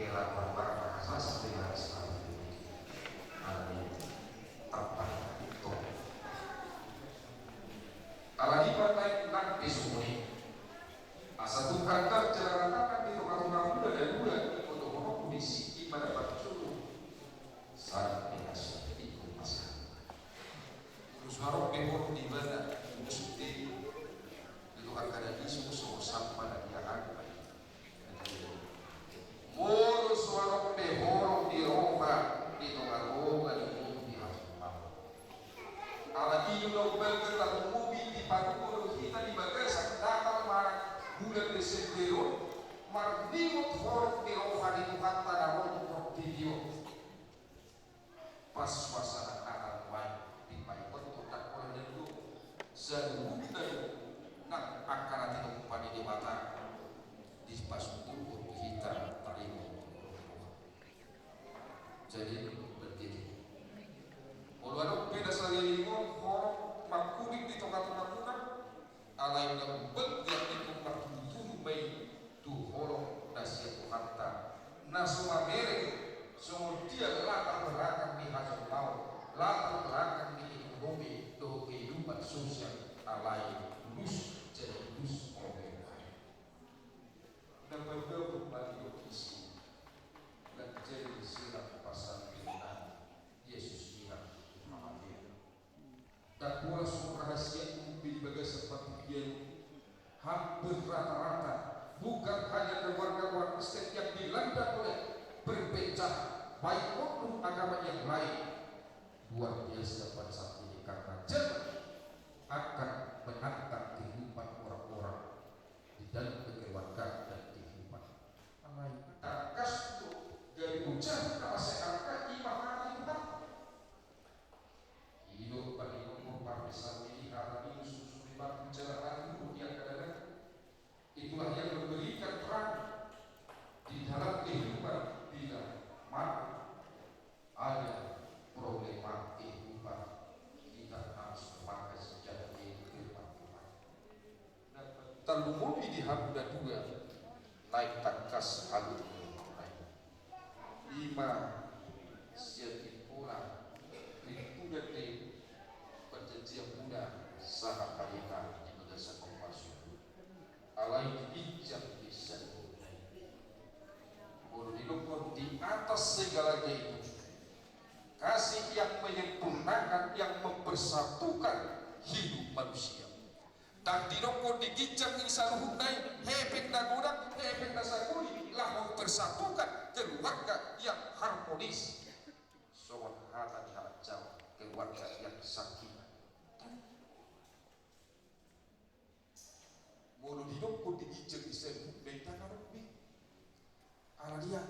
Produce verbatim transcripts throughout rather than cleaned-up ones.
Era barbar na hasas dengan Islam. Amin. Apa itu? Ala di partai nang di sumuni. Asa Tuhan tak jelaratakan di rumah-rumah muda dan dua ikut horok di sini pada parcuru. Saat ini asal ikut masalah. Terus horok di horok di mana? Musuh di itu akan ada isu musuh sama dan dia akan Molo so adong pe horong ni roha di tonga-tonga ni ngolu di hasumau. Ala i do na umbalga tahu mubi di paduko do hita di bagasan Natal ma bulan Desember on, marningot horong ni roha ni Tuhanta na ro di portibi on. Pas suasana Natal ma i, dipaingot do ndang pola na dua. Saluhutna do nang angka na tinompa ni Debata dipasungkun tu hita tarimo. Jadi berarti molo adong pe na saleleng on horong mangkuling di tonga-tongamuna, alai na umbalga ingkon martuhu-tuhu ma i tu holong na sian Tuhanta, na so mamereng songon dia latar belakang ni hajolmaon, latar belakang ni ekonomi dohot kehidupan sosial, alai lus jadi lus problem. Na pardapot ma di lokasi, na jadi silang pasan dengan Yesus bilang, Amin. Ndang pola songon rahasia umum di bagasan partingkian, hampir rata-rata, bukan hanya keluarga orang Kristen yang dilanda oleh perpecahan, baik oknum agama yang lain, luar biasa pada saat ini karena zaman akan menantang kehidupan orang-orang di dalam kekeluargaan dan kehidupan. Alai tangkas do gabe bocah na masa angka ima hati Tuhan. I do paningot parpesal ni hata ni susu ni parbicara hati di angka dalam. Itulah yang memberikan terang di dalam kehidupan bila mana ada problema kehidupan, kita harus memakai senjata yaitu firman Tuhan. Tarlumobi di hamu na dua, naeng tangkas halumpang naeng. Ima sian impola rintudan ni perjanjian muda sahat halumpang di bagasan kompasio. Alai di ginjang ni saluhutna i. Molo didok di atas segalanya itu, kasih yang menyempurnakan, yang mempersatukan hidup manusia. Ndang didok di ginjang ni saluhutna i hepeng na godang, hepeng na sagodi, laho persatukan keluarga yang harmonis. Songon hata ni halak Jawa, keluarga yang sakinah. Molo didok di ginjang ni saluhutna i, ndang adong be. Ala dia?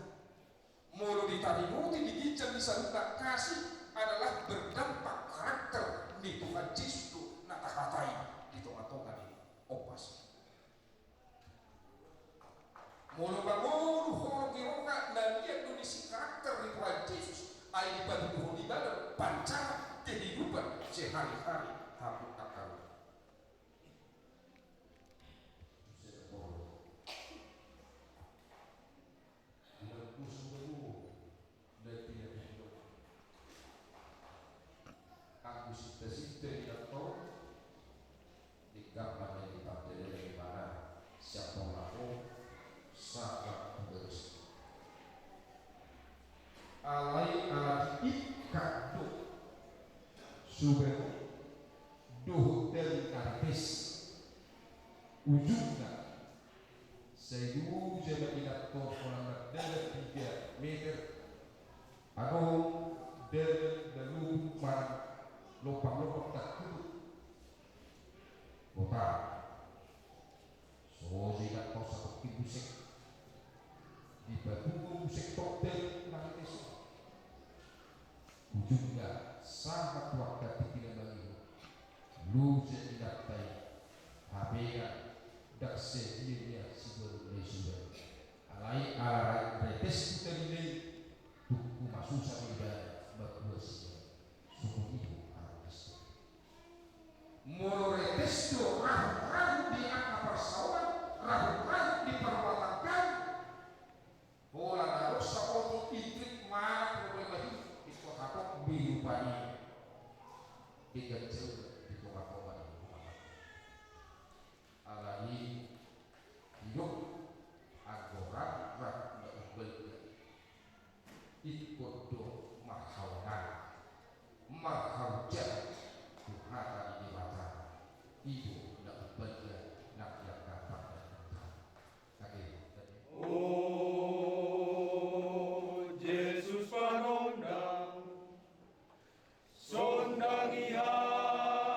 Molo ditaringot di ginjang ni saluhutna, kasih adalah berdampak karakter ni Tuhan Jesus do na tahatai di tonga-tonga ni opas. Molo mangolu horong ni roha na nian do disi karakter ni Tuhan Jesus, ai dipatuduhon ibana pancara kehidupan sehari-hari hamu angka. Buset, bro. Bulan pusu baru dan tidak hidup. Aku cinta-cinta di kantor di kamar yang dipakai dari mana siapa laku saat tugas. Alai ala di ikkan tu sudah dohot dari artis. Ujungna, sai dulu jala inanto pola mardalan tiga meter. Adong dalan na lubuk manang lopang-lopang tartutup. Bota. So jala inanto satongkin busek. Dipatungo busek toktel na di desa. Ujungna sahat tu angka tingki na mangihut. Lose inanta i. Hape ndang sadia-dia sibalu na i suda. Alai ala retes tu talina i, tung masusa ma ibana mangkuasi. Songon i do artis. Molo retes do rahu-rahu di angka parsaoran, rahu Di ganjang di koma-koma di rumah. Alai hidup anggo rap-rap na umbalga. Ingkon do marhaonan, marhaujan tu hata ni Debata. I do na umbalga na diangkat pada kita. Oke. O Jesus panondang, sondangi hami.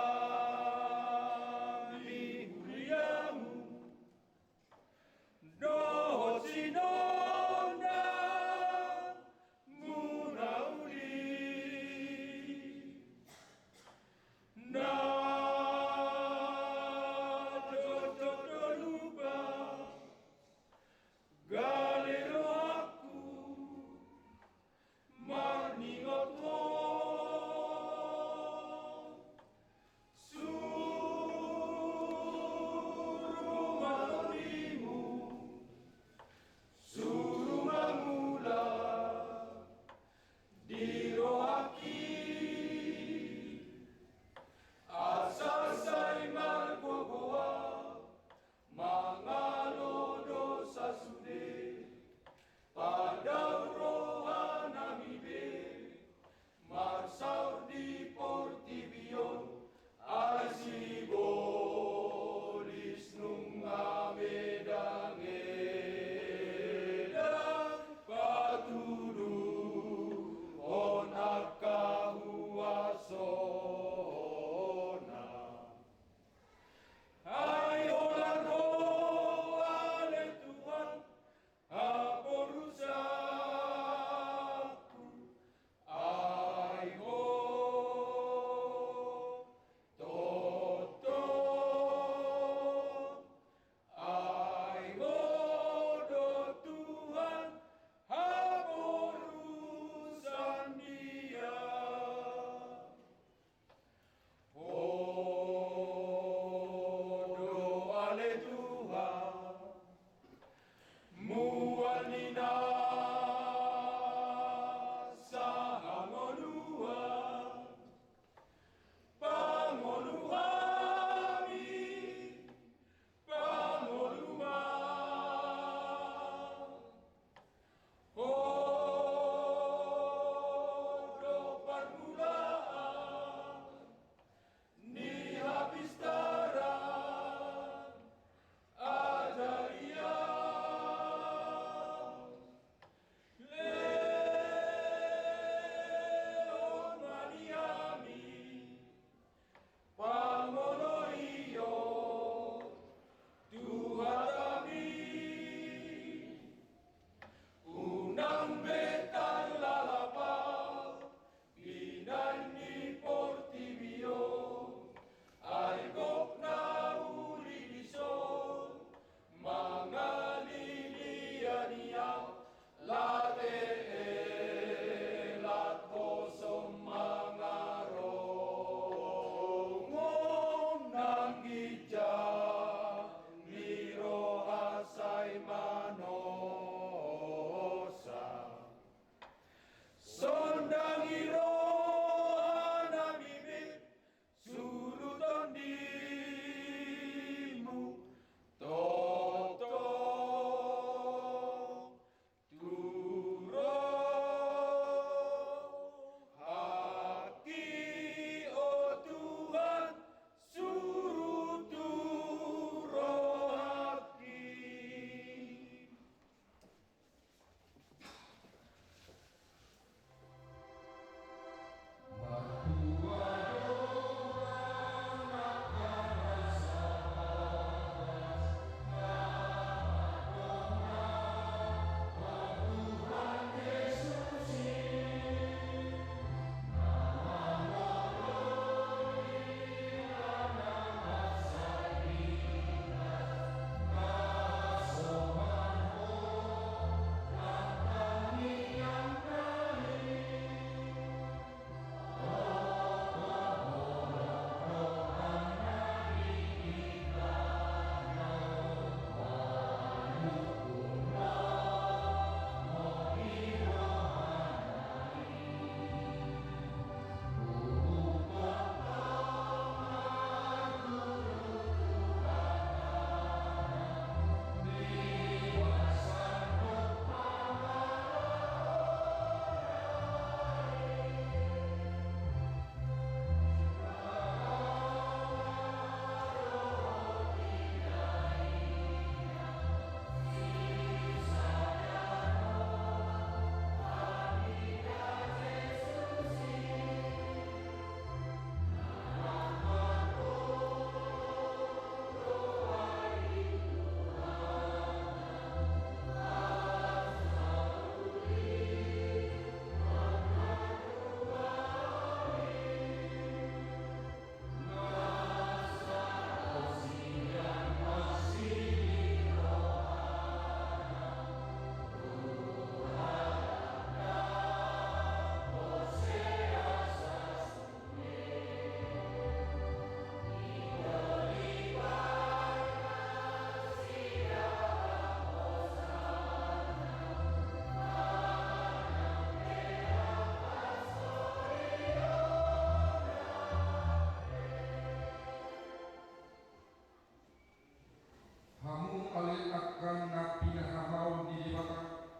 Angka na pinahamaon ni Debata,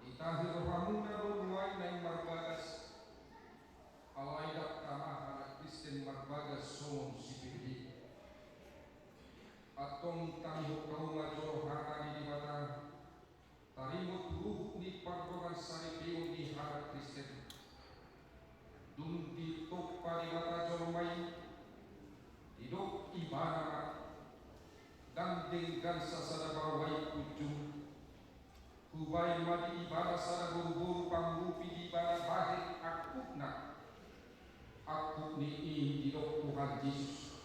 ditahi rohamuna do nuaeng naeng marbagas. Alai ndang tama halak Kristen marbagas songon si Filipi. Antong tangihon hamu ma jolo hata ni Debata, taringot ruhut ni pardongansaripeon ni halak Kristen. Dung ditompa Debata jolma i, didok Ibana ma, ndang denggan sasada baoa i punjung. Hubaen ma di ibana sada boruboru pangurupi di ibana bahen angkupna. Angkup ni i didok Tuhan Jesus: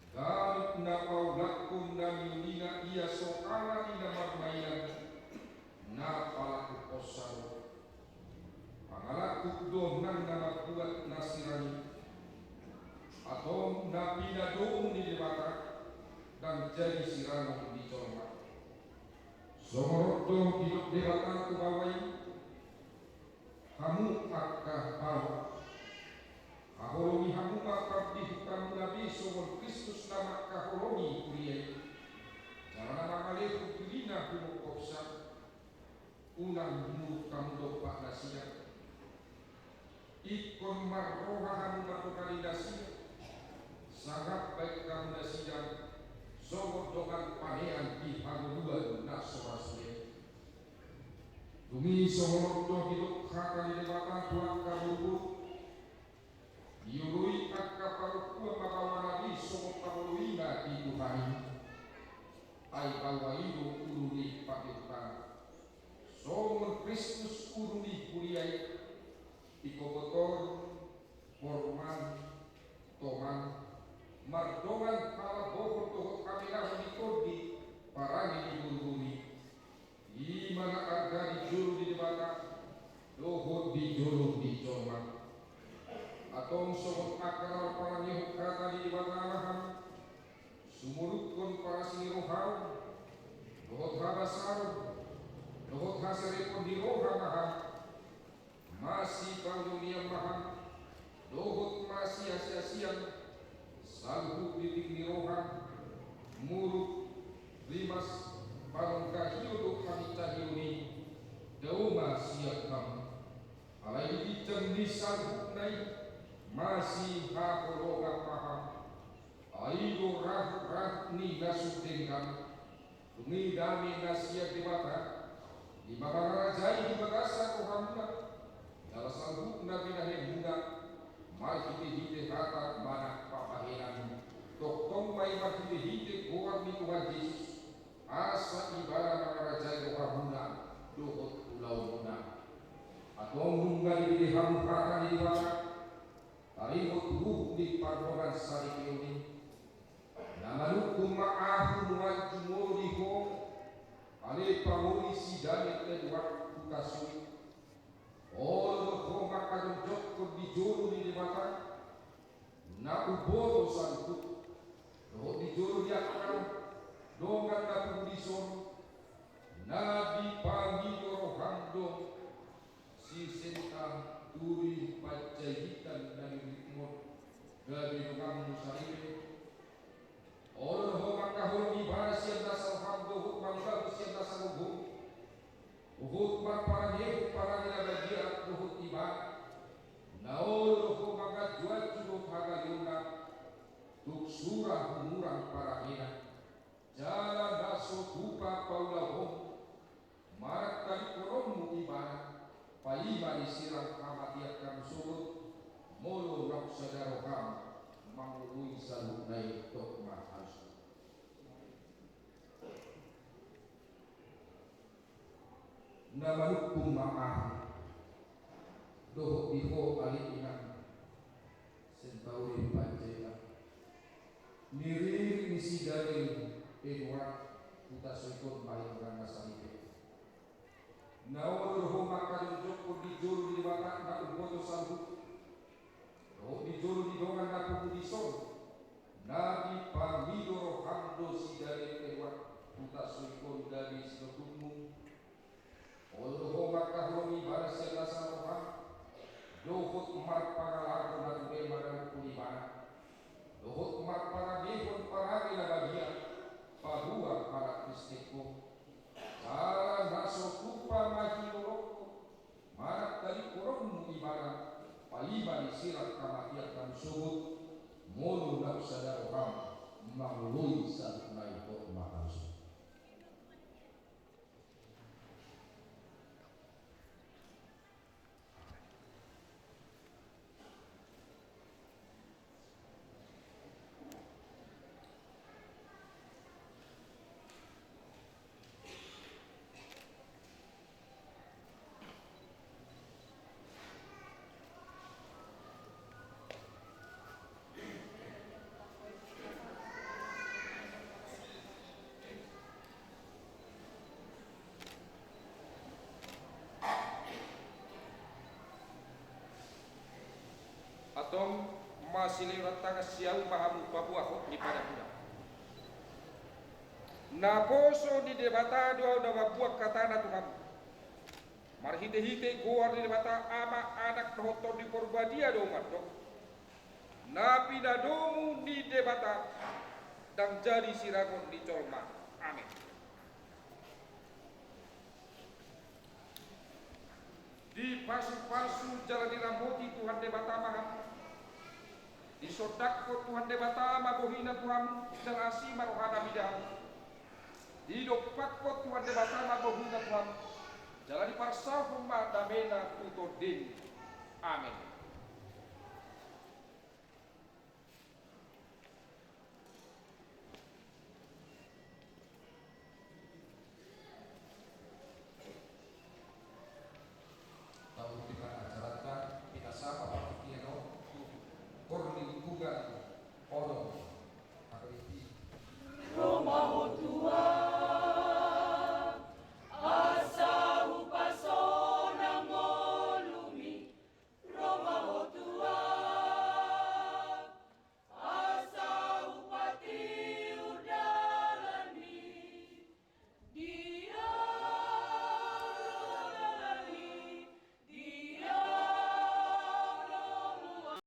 Ganup na paulakkon na niulina ia so ala ni na marmainan, na palaku posa do. Pangalangkup do nang na mambuat na sirang i. Antong na pinadomu ni Debata ndang jadi sirangon ni jolma. Songon on do didok Debata tu baoa i: Hamu angka baoa, haholongi hamu ma pardihutamuna be songon Kristus na mangkaholongi huria i, jala na mangalehon dirina humongkopsa. Unang muruk hamu dompak nasida. Ingkon marroha hamu mandongani nasida, sangap baen hamu nasida songon dongan panean di hangoluan na so ra sude. Dung i songon on do didok hata ni Debata tu angka boruboru: Dioloi angka parompuan ma baoana be songon pangoloina di Tuhan i. Ai baoa i do ulu ni pangkeutana. Songon Kristus ulu ni huria i, ikopotor, porman, toman, mardongan halambohon dohot hamenahon ni tondi parange ni boruboru i. I ma na arga di jolo ni Debata dohot di jolo ni jolma. Antong songon angka na marparangehon hata ni Debata ma hamu, sumuruphon parasi ni roham, dohot habasaon, dohot haserepon ni roha ma hamu. Masipaulonian ma hamu, dohot masiasiasian, saluhut titik ni roha, muruk, rimas, panongkahio dohot hamintahion i, dao ma sian hamu. Alai di ginjang ni saluhutna i, masihaholongan ma hamu. Ai do rahutrahut ni na so denggan. Dung i dame na sian Debata, i ma mangarajai di bagasan rohamuna, jala saluhut na binahenmuna, marhitehite hata manang pambahenan, tongtong ma i marhitehite goar ni Tuhan Jesus, asa Ibana mangarajai rohamuna dohot ulaonmuna. Antong nunga dibege hamu hata ni Debata, taringot ruhut ni pardongansaripeon i. Na manungkun ma ahu nuaeng jumolo di ho, ale pangoli si Daniel Edward Hutasoit. Olo do ho mangkajongjongkon di jolo ni Debata, na umboto saluhut, dohot di jolo ni angka dongan na pungu dison, na dipangido roham do si Senturi Panjaitan na di Richmond gabe donganmu saripe. Olo do ho mangkaholongi ibana sian nasa roham dohot mangulahon sian nasa gogo, dohot marparangehon parange na badia dohot ibana. Na olo do ho manganjuanju dohot hagaleonna, tung sura humurang parangena. Jala na so tupa paulahonmu, manang talingkoronmu ibana, paima disirang hamatean hamu sogot, molo naung sada roham mangoloi saluhutna i, tok ma halusu. Na manungkun ma ahu dohot di ho ale inang Senturi Panjaitan, ni ririt ni si Daniel Edward Hutasoit on bahen donganna saripe. Na olo do ho mangkajongjongkon di jolo ni Debata na umboto saluhut, dohot di jolo ni dongan na pungu dison, na dipangido roham do si Daniel Edward Hutasoit on gabe sinondukmu. Olo do ho mangkaholongi ibana sian nasa roham, dohot marpangalaho na tude manungkun ibana, dohot marparangehon parange na badia, Paboa halak Kristenhon, jala na so tupa ma hinorongkon, manang tali porongmu ibana, paiba ni sirang hamatean hamu sogot, molo naung sada roham mangoloi saluhutna, i hot ma hamu sogot. Antong, masilean tangan siamun ma hamu paboa hot ni padanmuna. Naposo ni Debata do ahu na mamboan hatana tu hamu. Marhitehite goar ni Debata Ama, Anak, dohot Tondi Porbadia do ahu mandok: Na pinadomu ni Debata ndang jadi sirangon ni jolma. Amen. Dipasupasu jala diramoti Tuhan Debata ma hamu. Disondangkon Tuhan Debata ma bohina tu hamu, jala asi ma rohana mida hamu. Didompakkon Tuhan Debata ma bohina tu hamu, jala diparsaorhon ma damena tu tondimi. Amen.